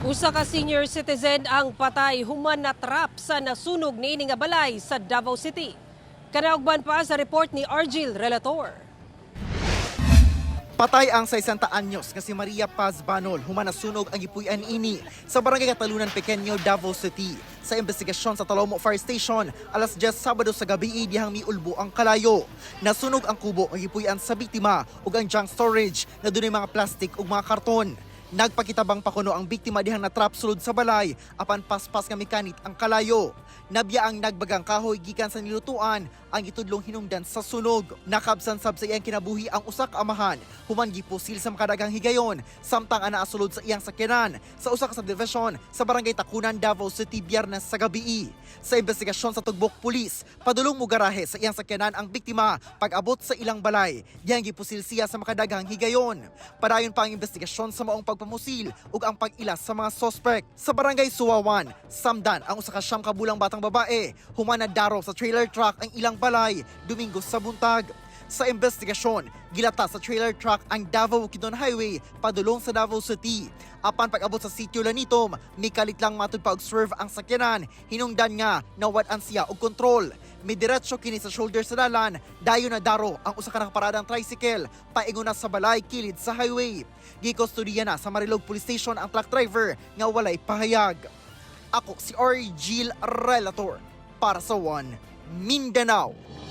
Usa ka senior citizen ang patay human na-trap sa nasunog niini nga balay sa Davao City. Kanaugban pa sa report ni Argil Relator. Patay ang 60 anyos nga si Maria Paz Banol human nasunog ang gipuy-an ini sa Barangay Katalunan Pequeño, Davao City. Sa investigasyon sa Talomo Fire Station, alas 10 Sabado sa gabi dihang miulbo ang kalayo. Nasunog ang kubo nga gipuy-an sa biktima ug ang junk storage nga dunay mga plastic ug mga karton. Nagpakitabang pa kuno ang biktima dihang natrap sulod sa balay apan paspas nga mikanit ang kalayo. Nabya ang nagbagang kahoy gikan sa nilutuan ang gitudlong hinungdan sa sunog. Nakabsan sab sa iyang kinabuhi ang usa ka amahan human gipusil sa makadaghang higayon samtang anaa sulod sa iyang sakyanan sa usa ka subdivision sa Barangay Tacunan, Davao City, Biyernes sa gabi. Sa investigasyon sa Tugbok Police, padulong mo garahe sa iyang sakyanan ang biktima pag-abot sa ilang balay. Dihang gipusil siya sa makadaghang higayon. Padayon pa ang investigasyon sa maong pagpamusil ug ang pag-ilas sa mga sospek. Sa Barangay Suawan, samdan ang usa ka 9 ka bulang batang babae human nadaro sa trailer truck ang ilang balay Domingo sa buntag. Sa investigasyon, gilata sa trailer truck ang Davao Bukidnon Highway padulong sa Davao City. Apan pag-abot sa sitio Lanitom, mikalit lang matud pa og swerve ang sakyanan, hinungdan nga nawad-an siya og kontrol. Midiretso kini sa shoulder sa dalan, dayon nadaro ang usa ka nakaparadang tricycle paingon na sa balay kilid sa highway. Gikustudiya na sa Marilog Police Station ang truck driver nga walay pahayag. Ako si Argil Relator para sa One Mindanao.